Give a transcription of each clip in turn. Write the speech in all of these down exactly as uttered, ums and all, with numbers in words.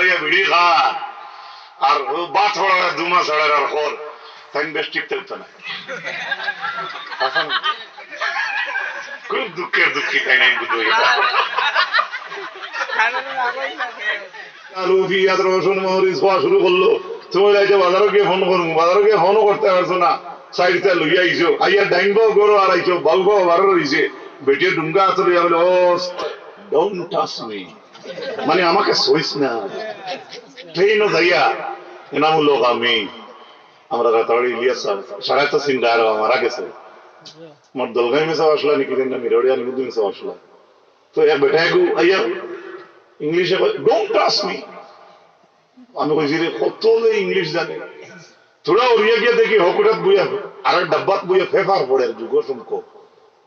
বিড়ি খার, আর ও ভাত পড়ার দু মাস আড়ার আর খর, তাই বেশ ঠিক থাকতো না। খুব দুঃখের দুঃখী তাই নাই বুঝতে পারি। আলু, পিয়াজ, রসুন, মরিচ খাওয়া শুরু করলো। তুমি যাইতে বাজারো গিয়া ফোন করবো, বাজারো গিয়া ফোনও করতে পারছো না। চাইরটা লইয়া আইছো, আইয়া ডাইন বাও ঘরো আর আইছো, বাউ বাও বারো রইছে। বেটিয়ে ডুঙ্গা আতো লইয়া বলে, "ও, don't touch me।" মানে, আমাকে ছুঁইস না। ট্রেনও যাইয়া, এনামুল হক আমি, আমরা রাতাবাড়ি ইলিয়াস সাব, সারাইতা সিন্ডা আর মারা গেছে। আমার দলগাই মেসাব আসলা নাকি, না মিরাউড়ি আলিমুদ্দিন মেসাব আসলা। তো এক বেটা একু আইয়া ইংলিশে কয়, "Don't touch me।" আমি কইছি, "রে, কত যে ইংলিশ জানে।" থুড়া উড়িয়া গিয়া দেখি হকুটাত বইয়া, আর এক ডাব্বাত বইয়া পেপার পড়ে, যুগ সম্পর্ক।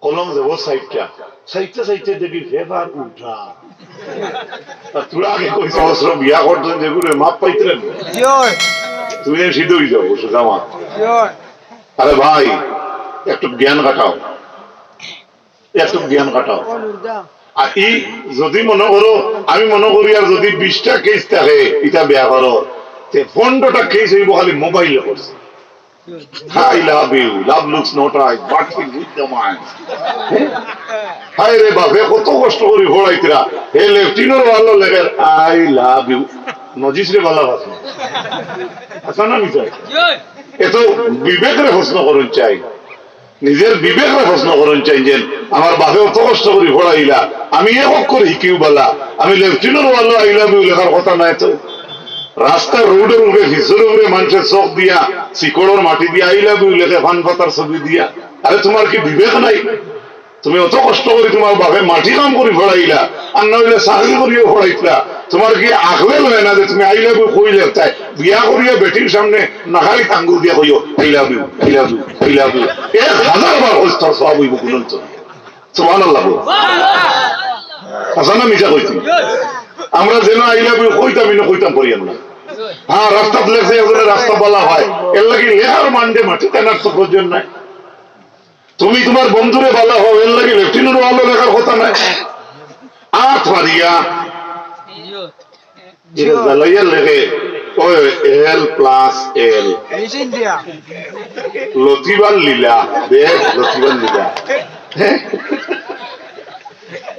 কলম দেবো সাইডটা, সাইডটা সাইডটা দেখি পেপার উল্টা। আর থুড়া আগে কইছে, "অবশ্য বিয়া করছেন যেগুলো মাপ পাইতেন, জি অয়। তুমি সিদ্ধ হয়ে যাও, সোজা মাপ।" জি অয়। আরে ভাই, একটু জ্ঞান খাটাও, একটু জ্ঞান খাটাও। আর ই যদি মনে করো, আমি মনে করি, আর যদি বিশটা কেস থাকে, এটা বিয়া করো, তে পনেরোটা কেস হইব খালি মোবাইলে করছে। "I love you, love looks not right, but he with the mind।" হায় রে বাপে, কত কষ্ট করি পড়াইতরা। হে লেফটিনর ওয়ালো লেখের, "I love you।" নজিস রে বালা ভাষণ। আচ্ছা না, মিছা? এত বিবেকরে প্রশ্ন করুন চাই। নিজের বিবেকরে প্রশ্ন করুন চাই যে, আমার বাপে অত কষ্ট করি পড়াইলা, আমি এক অক্ষর হিকিও বালা, আমি লেফটিনর ওয়ালো "I love you" লেখার কথা নাই তো। রাস্তা রোডর উপরে, ফিসর উপরে মানুষের চোখ দিয়া, শিকড়র মাটি দিয়া "I love you" লেখে, পান পাতার ছবি দিয়া। আরে, তোমার কি বিবেক নাই? তুমি অত কষ্ট করি তোমার বাপে মাটি কাম করি পড়াইলা, আর না হইলে চাকরি করিও পড়াইতরা। তোমার কি আকলে লয় না যে তুমি "I love you" কই লেখতায়? বিয়া করিয়া বেটির সামনে নাকাই আঙ্গুল দিয়া কইও, "I love you, I love you, I love you।" এক হাজার বার কইছ, তোর সব হইব কুলন্ত। সুবহানাল্লাহ বল। হাছা না মিছা কইছি? আমরা যেন "I love you" কইতাম, ইনো কইতাম পারি আমরা। হ্যাঁ, রাস্তাত লেখছে, একজনে রাস্তা বালা হয়, এর লাগি লেখার মানতে মাটি টানার তো প্রয়োজন নাই। তুমি তোমার বন্ধুরে বালা হও, এর লাগি লেফটিনর ওয়ালো লেখার কথা নাই। আর ফারিয়া এটা জ্বালাইয়া লেখে, ওই এল প্লাস এল। লতিফার লীলা, দেখ লতিফার লীলা।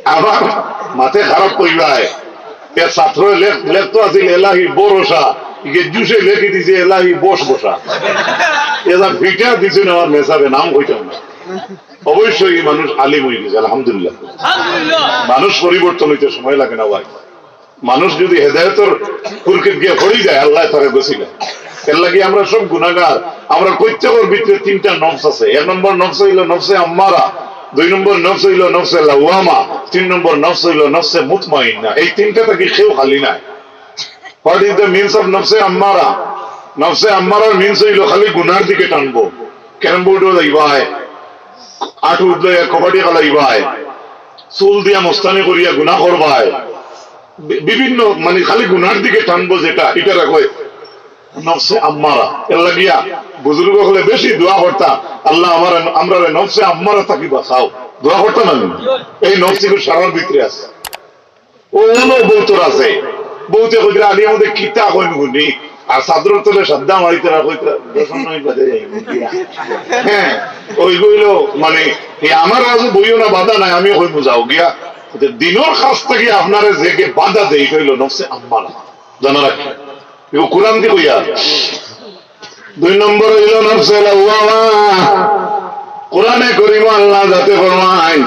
আমার মাতে খারাপ কইবায়, এর ছাত্র লেখ-, লেখতো আছিল এলাহি ভরসা, ইগে জুসে লেখি দিছে এলাহি বস বসা। এলা ফিটা দিছে না আমার মেসাবে, নাম কইতাম না। অবশ্যই এই মানুষ আলিম হয়ে গেছে, আলহামদুলিল্লাহ। মানুষ পরিবর্তন হইতে সময় লাগে না ভাই। মানুষ যদি হেদায়তর ফুরকিত গিয়া পড়ি যায়, আল্লাহ তারে গছিলা। এর লাগি আমরা সব গুনাহগার। আমরা প্রত্যেকের ভিতরে তিনটা নফস আছে। এক নম্বর নফস হইল নফসে আম্মারা, দুই নম্বর নফস হইল নফসে লাওয়ামা, তিন নম্বর নফস হইল নফসে মুতমাইন্না। এই তিনটা থাকি কেউ খালি নাই। What is the means of নফসে আম্মারা? নফসে আম্মারার মিনস হইল খালি গুনার দিকে টানবো। ক্যারম বোর্ডও যাইবায়, আট উঠলে কবাডি খেলাইবায়, চুল দিয়া মস্তানি করিয়া গুনা করবায়, বি-, বিভিন্ন মানে খালি গুনার দিকে টানবো যেটা, এটা রাখো নফসে আম্মারা। এর লাগিয়া বুজুর্গ হলে বেশি দোয়া করতা, "আল্লাহ, আমার, আমরা নফসে আম্মারা থাকি বাঁচাও।" দোয়া করতা না নি? এই নফসিগুলো সারার ভিতরে আছে। ও অনো বউতর আছে। বউতে কইতরা, "আলী আমাদের কিতা কইন হুনি?" আর চাদরর তলে সাদ্দা মারিতরা কইতরা, "দশ মিনিট বাদে যাইমু গিয়া।" হ্যাঁ, ওই কইল, মানে, "এ আমার আজ বইও না, বাধা নাই, আমি কইমু যাও গিয়া।" তো দিনর কাজ থাকি আপনারে যে কে বাধা দেয়, এটা হইল নফসে আম্মারা। জানা রাখি। এগুলো কোরআন দি কইয়া। দুই নম্বর হইল নফসে লাওয়ামা। কোরআনে করিম আল্লাহ যাতে ফরমায়,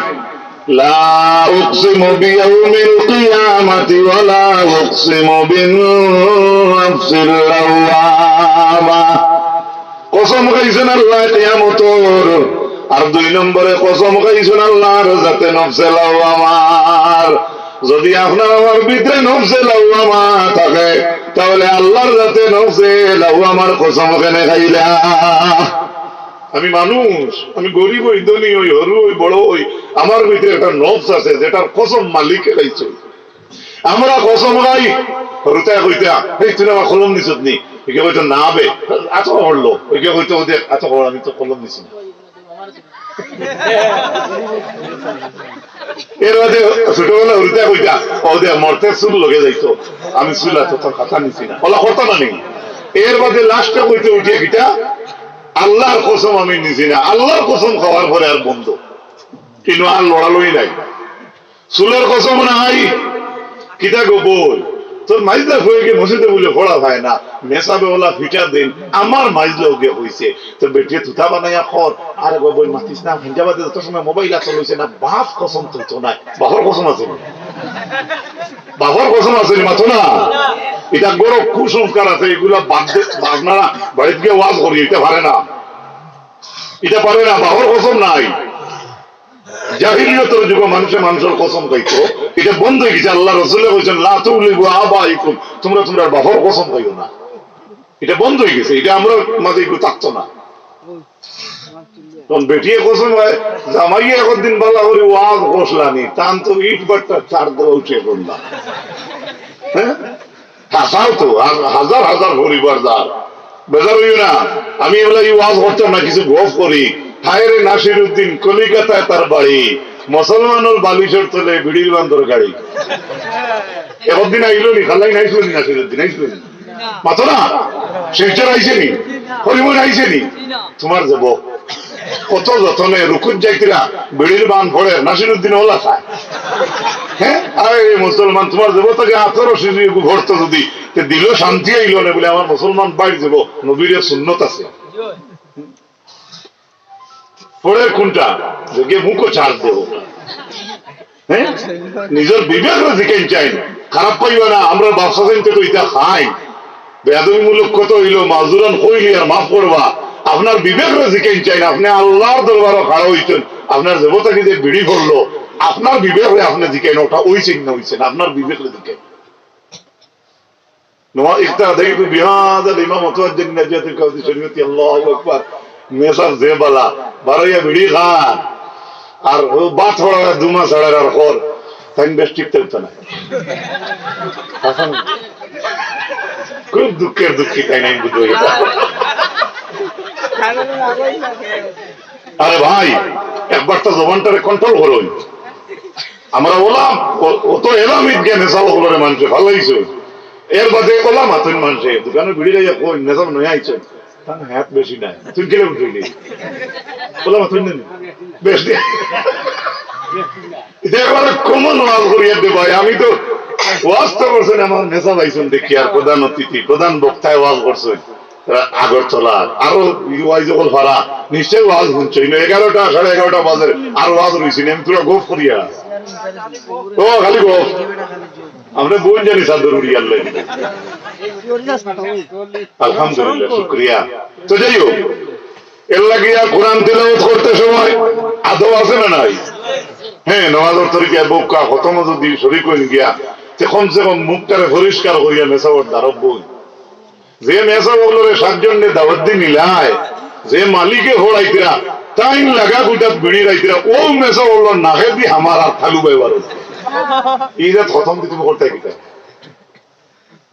"লা উকসিমু বিয়াউমিল কিয়ামাতি ওয়া লা উকসিমু বিন নাফসিল লাওয়ামা।" কসম খাইছেন আল্লাহ কিয়ামতর। আর দুই নম্বরে কসম খাইছেন আল্লাহর যাতে নফসে লাওয়ামার। যদি আপনার আমার ভিতরে নফসে লাওয়ামা থাকে, তাহলে আল্লাহর যাতে নফসে লাওয়ামার কসম কেনে খাইলা? আমি মানুষ, আমি গরিব হই, ধনী হই, হরু হই, বড় হই, আমার ভিতরে একটা নফস আছে যেটার কসম মালিকে খাইছে। আমরা কসম খাই, হরুতায় কইতা, "এই তুই আমার কলম নিছত নি?" একে কইতো, "না বে, এত পড়লো।" একে কইতো, "ওদের এত পড়, আমি তো কলম নিছি না।" এর বাদে ছোটবেলা উল্টা কইতা, "ও দে, মরতে চুল লগে যাইতো, আমি চুল আছে, তোর কথা নিছি না।" ওলা কথা না নি। এর বাদে লাস্টে কইতে উঠিয়া কিতা, "আল্লাহর কসম আমি নিছি না।" আল্লাহর কসম খাওয়ার পরে আর বন্ধ, কিন্তু আর লড়ালড়ি নাই। চুলর কসম নাই। কিতা গো বইন, তোর মাইজলা হয়ে গিয়ে মসজিদে বলে পড়া হয় না, মেসাবে ওলা ফিটা দিন, আমার মাইজলা গিয়ে হইছে। তো বেটিয়ে তুতা বানাইয়া খর, "আরে গো বইন, মাতিস না, হিন্দাবাদে যত সময় মোবাইল আছে লইছে না, বাপ কসম তুই তো নাই।" বাপর কসম আছে নি? বাপর কসম আছে নি? মাতো না। এটা বড় কুসংস্কার আছে, এগুলা বাদ দে। আপনারা বাড়িত গিয়া ওয়াজ করি, এটা পারে না, এটা পারে না, বাপর কসম নাই। জাহিলিয়তর যুগে মানুষে মানুষর কসম খাইতো, এটা বন্ধ হয়ে গেছে। আল্লাহ রসুলে কইছেন, "লা তুলিবু আবাইকুম", তোমরা তোমরা বাপর কসম খাইও না, এটা বন্ধ হয়ে গেছে, এটা আমরা মাঝে একটু থাকতো না। তখন বেটিয়ে কসম হয়, জামাইয়ে একদিন বালা করে ওয়াজ বসলানি, তান তো ইট বাট্টা চার দেওয়া উঠে করলা। হ্যাঁ, হাসাও তো, হাজ-, হাজার হাজার পরিবার যার। বেজার হইও না, আমি এগুলা এই ওয়াজ করতাম না, কিছু গফ করি। হায় রে নাসির উদ্দিন, কলিকাতায় তার বাড়ি, মুসলমানর বালিশর তলে বিড়ির বান্দর গাড়ি। একদিন আইলো নি, খালাই নাইছিল নি নাসির উদ্দিন, আইছিল নি? মাতো না, শিলচর আইছে নি? হরিমোহন আইছে নি? তোমার যাব কত যতনে রুকুত যাইতিরা, বিড়ির বান পড়ে, নাসির উদ্দিন ওলা খায়। হ্যাঁ, আরে মুসলমান, তোমার দেবতাকে আঠারো সিঁড়ি ভরতো যদি, তে দিল শান্তি আইল না বলে, আমার মুসলমান বাইর যাব, নবীর সুন্নত আছে। পড়ে কোনটা? যে গিয়ে মুখো ছাড় দেব। হ্যাঁ, নিজের বিবেকরে জিকাইন চাইন। খারাপ পাইবা না, আমরা ব্যবসা জানতে তো এটা খাই। বেয়াদবিমূলক কথা হইল, মাজুরান কইলি আর মাফ করবা। আপনার বিবেকরে জিকাইন চাইন, আপনি আল্লাহর দরবারও খাড়া হইছেন, আপনার দেবতা কি যে বিড়ি পড়লো, আপনার বিবেকরে আপনি জিকাইন, ওটা হইছেন না হইছেন, আপনার বিবেকরে জিকাইন। নমা-, ইক্তাদাইতু বিহাদাল ইমাম ওয়াতাওয়াজ্জাহু ইলা জিহাতিল কাউসার শরীফাতি, আল্লাহু আকবার। মেসাব যে বালা, বারইয়া বিড়ি খান, আর ও বাত পড়া দুমা ছাড়ার আর খর, তাই বেশ ঠিক থাকতো না। খুব দুঃখের দুঃখী তাই নাই বুঝতে পারি। আরে ভাই, একবার তো জবানটারে কন্ট্রোল করো। আমরা ওলা, ও-, অত এলাম ঈদগাহ নেশা ওগুলোরে মানুষে ফালাইছে। এর বাদে ওলা মাতুন মানুষে দোকানে বিড়ি লইয়া কই, "নেশা নয়া আইছে।" তার হাত বেশি নাই। তুই কিলো উঠলি? ওলা মাতুন নেন। বেশ দে। এটা একবারে কমন ওয়াজ করিয়া দে ভাই। আমি তো ওয়াজ তো করছেন আমার নেশা পাইছেন দেখি, আর প্রধান অতিথি, প্রধান বক্তায় ওয়াজ করছেন। আগরতলা, আরো ওয়াইজ অকল ফারা, নিশ্চয় ওয়াজ শুনছো। ইনো এগারোটা, সাড়ে এগারোটা বাজে, আর ওয়াজ রইছে নি, আমি তোরা গফ করিয়া। ও, খালি গফ। আমরা বোন জানি চাদর উড়িয়ার লাগি। আলহামদুলিল্লাহ, শুক্রিয়া। তো যাই হোক, এর লাগিয়া কোরআন তেলাওয়াত করতে সময় আদব আছে না নাই? হ্যাঁ, নামাজর তরিকায় বউক্কা খতম যদি শরিক হইন গিয়া, তে কমসে কম মুখটারে পরিষ্কার করিয়া মেসাবর দ্বারব বই। যে মেসাব অকলরে সাতজনরে দাওয়াত দি নিলায়, যে মালিকে হড়াইতরা, তাইন লাগা গুটাত বিড়ি রাইতরা, ও মেসাব অকলর নাকে দি আমার আর থালু বাইবার। এই জাত খতম দি তুমি করতে কিতা?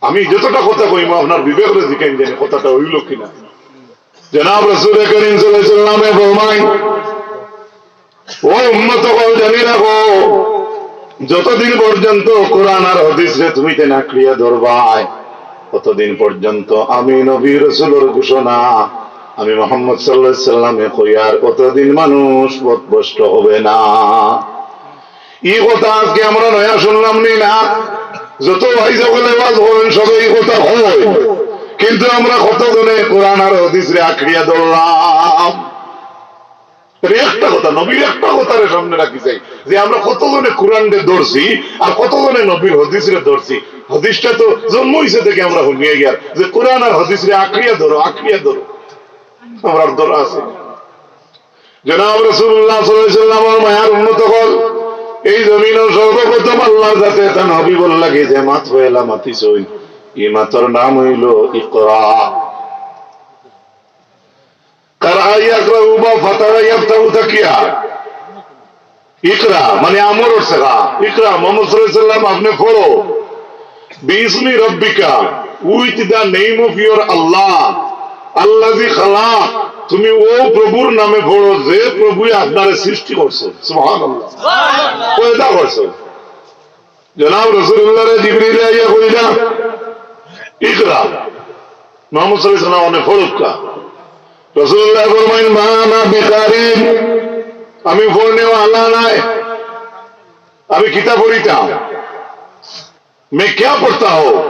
আমি যতটা কথা কইমু, আপনার বিবেকরে জিকাইন জানি কথাটা হইল কিনা। জনাব রাসূল করিম সাল্লাল্লাহু আলাইহি ওয়াসাল্লামে ফরমাইন, ও উম্মত অকল, জানি রাখো, যতদিন পর্যন্ত কোরআন আর হাদিসরে তুমি তেন আঁকড়িয়া ধরবায়, ততদিন পর্যন্ত আমি নবী রাসূলর ঘোষণা, আমি মুহাম্মদ সাল্লাল্লাহু আলাইহি ওয়াসাল্লামে কইয়ার, অতদিন মানুষ পথভ্রষ্ট হবে না। এই কথা আজকে আমরা নয়া শুনলাম নি না? যত ওয়াইজ অকলে ওয়াজ করেন, সবে এই কথা কয়, কিন্তু আমরা কতজনে কোরআন আর হাদিসরে আঁকড়িয়া ধরলাম? তাহলে একটা কথা, নবীর একটা কথারে সামনে রাখি চাই যে আমরা কতজনে কোরআনরে ধরছি আর কতজনে নবীর হাদিসরে ধরছি। হাদিসটা তো জন্ম হইছে থেকে আমরা শুনিয়া গিয়ার যে কোরআন আর হাদিসরে আঁকড়িয়া ধরো, আঁকড়িয়া ধরো। আমরার ধরা আছে। জনাব রাসূলুল্লাহ সাল্লাল্লাহু আলাইহি ওয়াসাল্লামর মায়ার উম্মত অকল, এই জমিনর সর্বপ্রথম আল্লাহর জাতে তান হাবিবর লাগি যে মাত পয়লা মাতিছইন, এই মাতর নাম হইল ইকরা। কারা ইয়াকরাউ বা ফাতারা ইয়াফতাহু থাকিয়া। ইকরা মানে আমর অর্থে খা। ইকরা, মুহাম্মদ সাল্লাল্লাহু আলাইহি ওয়াসাল্লাম, আপনি পড়ো। বিইজনি রাব্বিকা, with the name of your Allah, আল্লাযী খালাক, তুমি অউ প্রভুর নামে পড়ো যে প্রভুয়ে আপনারে সৃষ্টি করছইন। সুবহানাল্লাহ। পয়দা করছইন। জনাব রাসূলুল্লাহরে জিবরিল আইয়া কইলা, "ইকরা।" মুহাম্মদ সাল্লাল্লাহু আলাইহি ওয়াসাল্লাম অনে পড়উক্কা। রাসূলুল্লাহ ফরমাইন, "মা আনা বিকারিন।" আমি পড়নেওয়ালা নায়। আমি কিতা পড়িতাম? "মে ক্যা পড়তা হো?"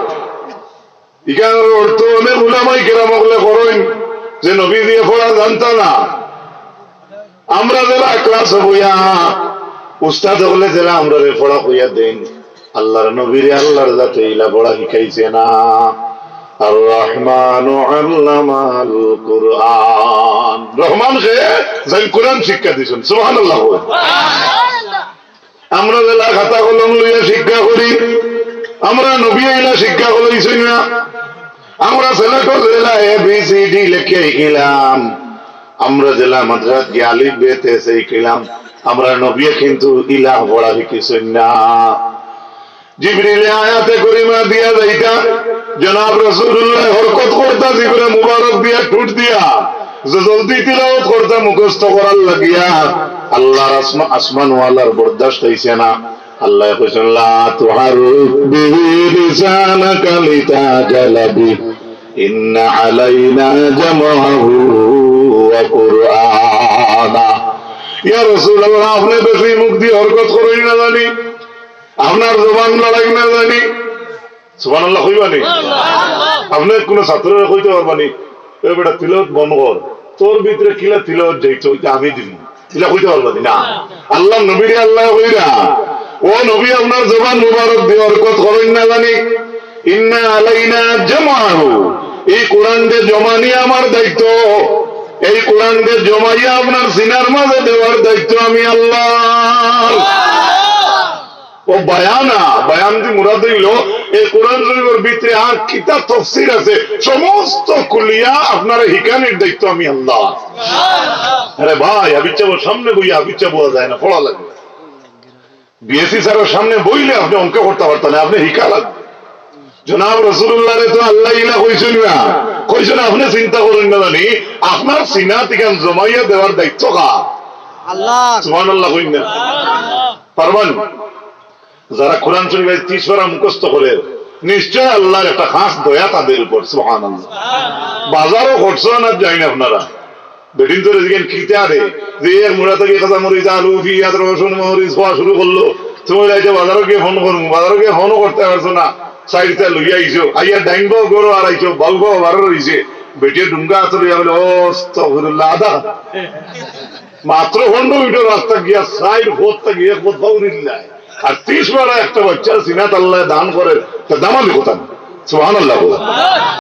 ইখানর অর্থ অনেক উলামায়ে কেরাম অকলে করইন যে নবীজিয়ে পড়া জানতা না। আমরা যেলা ক্লাসো বইয়া, উস্তাদ অকলে যেলা আমরারে পড়া কইয়া দেইন, আল্লাহর নবীরে আল্লাহর জাতে ইলা পড়া শিখাইছে না। আর রহমানু আল্লামাল কুরআন। রহমান কে? যেইন কুরআন শিক্ষা দিছইন। সুবহানাল্লাহ। আমরা যেলা খাতা কলম লইয়া শিক্ষা করি, আমরার নবীয়ে ইলা শিক্ষা করাইছইন না। আমরা ছেলেটা যেলা এ বি সি ডি লেখিয়া শিখিলাম, আমরা যেলা মাদ্রাসাত গিয়া আলিফ বে তে সে শিখিলাম, আমরার নবীয়ে কিন্তু ইলা পড়া শিখাইছইন না। জিবরিলে আয়াতে করিমা দিয়া যাইতা, জনাব রাসূলুল্লাহ হরকত করতা, জিবরে মুবারক দিয়া, ঠুট দিয়া, যে জলদি তিলাওয়াত করতা মুখস্থ করার লাগিয়া। আল্লাহর আসমা-, আসমানওয়ালার বরদাস্ত অইছে না। আল্লায় কইছইন, "লা তুহাররিক বিহি লিসানাকা লিতাজালা বিহি, ইন্না আলাইনা জামআহু ওয়া কুরআনা।" ইয়া রাসূলুল্লাহ, আপনে বেশি মুখ দি হরকত করইন না জানি, আপনার জবান লড়াইন না জানি। সুবহানাল্লাহ কইবা নি? আপনে কুনু ছাত্ররে কইতা পারবা নি, "এ বেটা, তিলাওয়াত বন্ধ কর, তোর ভিতরে কিলা তিলাওয়াত যাইতো, ইটা আমি দিমু।" ইলা কইতা পারবা নি? না। আল্লাহর নবীরে আল্লায় কইরা, "ও নবী, আপনার জবান মুবারক দি হরকত করইন না জানি। ইন্না আলাইনা জামআহু, এই কোরআনরে জমানি আমার দায়িত্ব, এই কোরআনরে জমাইয়া আপনার সিনার মাঝে দেওয়ার দায়িত্ব আমি আল্লাহর।" ও বায়ানা, বায়ান দি মুরাদ অইলো, এই কোরআন শরীফর ভিতরে আর কিতা তফসির আছে, সমস্ত খুলিয়া আপনারে হিকানির দায়িত্ব আমি আল্লাহ। আরে ভাই, হাবিব সাবর সামনে বইয়া হাবিব সাব অওয়া যায় না, পড়া লাগে। বি এস সি স্যারর সামনে বইলে আপনে অঙ্ক করতা পারতা না, আপনে হিকা লাগবো। জনাব রাসূলুল্লাহরে তো আল্লায় ইলা কইছইন না, কইছইন, "আপনে চিন্তা করইন না জানি, আপনার সিনাত ইখান জমাইয়া দেওয়ার দায়িত্ব কার?" আল্লাহ। সুবহানাল্লাহ কইন না। পারবা নি? যারা কোরআন শরীফ আইজ তিরিশ পারা মুখস্থ করের, নিশ্চয় আল্লাহর একটা খাস দয়া তাদের উপর। সুবহানাল্লাহ। বাজারো খরচ আনাত যাইন আপনারা, বেটিন্তরে জিগাইন কিতা রে, যে এক মুড়া থাকি কাঁচা মরিচ, আলু, পিয়াজ, রসুন, মরিচ খাওয়া শুরু করলো। তুমি কইলা, "আইচ্ছা, বাজারো গিয়া ফোন করমু।" বাজারো গিয়া ফোনও করতা পারছো না, চাইরটা লইয়া আইছো, আইয়া ডাইন পাও ঘরো আর আইছো, বাউ পাও বারো রইছে। বেটিয়ে ডুঙ্গা আতো লইয়া বলে, "ও আস্তাগফিরুল্লাহ, আদা।" মাত্র পনেরো মিনিটর রাস্তা গিয়া চাইর পথ থাকি এক পথ বাউরিল্লায়। আর তিরিশ পারা একটা বাচ্চার সিনাত আল্লায় দান করের, তা দামালি কথা না। সুবহানাল্লাহ বলো।